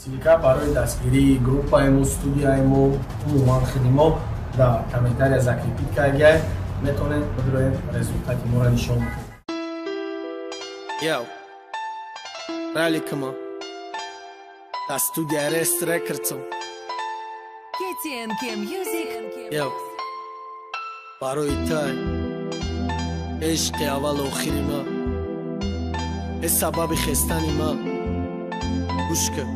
Ссылка барои дастгирии группаи мо, студияи мо, умуман худи мо дар комментария закрепить кардагиай. Метавонед бидроед, результати моро нишон бидед. Yo, Раликама. Дар студия Rest Records. KTNK Music. Yo, барои тай ишқи аввалу охири ман, э сабаби хестани ман, гӯш кун.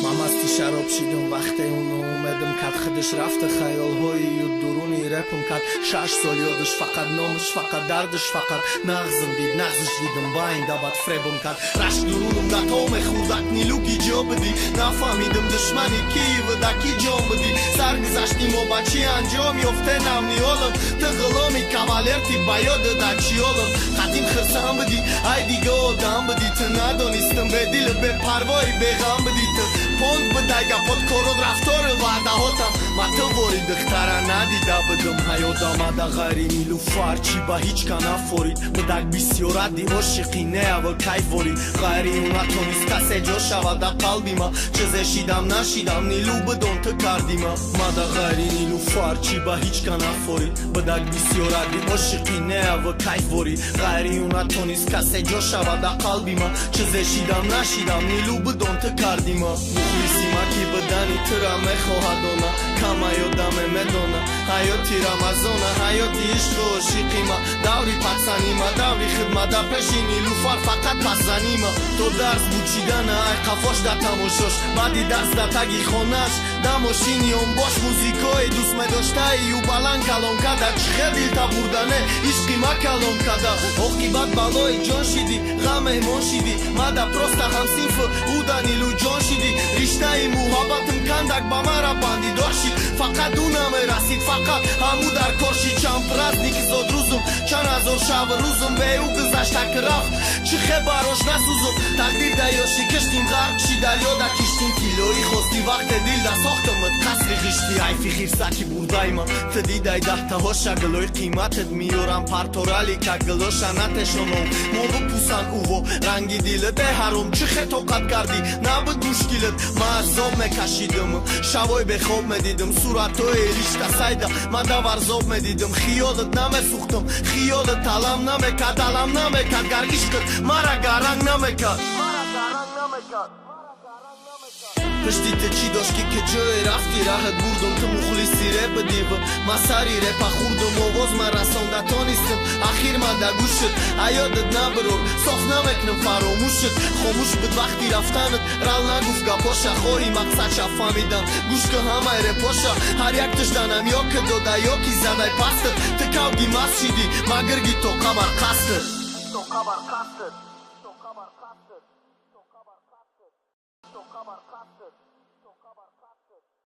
Ман масти шароб шидум, вақте уно омедам кад, худаш рафта хаёлҳои ю дуруни репам кад. 6 сол ёдаш, фақат номаш, фақат дардаш, фақат нағзм дид, нағзш дидам, байн дабад фребам кад. Рашк дурунам да то мехӯрдак, нилуги ҷо бидӣ, нафаҳмидам душмани киева да ки ҷон бидӣ. Саргузашти мо ба чӣ анҷом ёфте, навниёлам, ту ғуломи кавалерти, ба ёда да чиёлам. Қадим хирсан бидӣ, ай дига одам бидӣ, ту надонистам бедилу бепарвои беғам бидӣ. Ту понд бидай гапот, корот, рафтору ваъдаҳотам, ма ту вори духтара надида будум ҳаётамада ғайри Нилуфар, чӣ ба ҳеҷ ка нафорид. Бидак бисёради ошиқӣ неава кайф ворид, ғайри ӯ натонист касе ҷо шавад да қалби ма. Чизе шидам нашидам, Нилу, бидон, ту кардима. Мада ғайри Нилуфар чӣ ба ҳеҷ ка нафорид. Бидак бисёради ошиқӣ неава кайф ворид, ғайри ӯ натонист касе ҷо шавад да қалби ма. Чизе шидам нашидам, Нилу, бидон, ту кардима. Мухлиси ма ки бидани тура мехоҳад, она кама ёдаме медона. Ҳаёти Рамазона, ҳаёти ишқу ошиқима, даври патсанима, даври хидмата пеши Нилуфар фақат пасзанима. То дарс бучидана ай қафош да тамошош, баъди дарс да таги хонаш, да мошини он бош, музикои дӯст медоштаи ю баланд калон када. Чӣ хел дилта бурдане, ишқи ма калон када. Оқибат балои ҷон шидӣ, ғам меҳмон шидӣ, мада просто ҳамсинфу уда Нилу ҷон шидӣ. Риштаи муҳаббатам кандак ба мара бандидор шид, фақат ӯ намерасид, фақат ҳаму дар кор шид. Чанд праздники зодрӯзум, чанд ҳазор шабу рӯзум бе ӯ гузашта ки рафт, чӣ хел барош насӯзум? Тақдир да ёшӣ киштим, ғарқ ши дарё да киштим. Тиллоӣ хости, вақте дил да сохтамат қасри ғиштӣ. Айфи хирсаки бурдайма, ту дидай даҳтаҳоша, гилои қиматат меёрам, парторали ка гилоша натешоном. Мо бипӯсан ӯво ранги дилат ҳаром. Чӣ хел тоқат кардӣ, набуд мушкилат? Ман азоб мекашидам, шабои бехоб медидим суратҳои ришта сайда, ман даварзоб медидим. Хиёлат намесӯхтам, хиёлат талам намекард, алам намекард, гар ишқат мара гаранг намекард. Пишти ту чӣ дошт, ки куҷое рафтӣ, раҳат бурдум? Ту мухлиси реп бидиву ман сари репа хӯрдум. Овоз ман расонда тонистам, ахир ман да гӯшт аёдат набирор, соф намекунам фаромӯшт. Хомӯш буд вақти рафтанат, рал нагуфт гапоша, хоҳи мақсадша фаҳмидан, гӯш кун ҳамаи репоша. Ҳар як тижданам ё ки дода, ё ки задай пастат. Ту кавги маст шидӣ, ма гирги то қабар қасдат. То қабар қасдат, то қабар қасдат, то қабар қасдат, то қабар қасдат.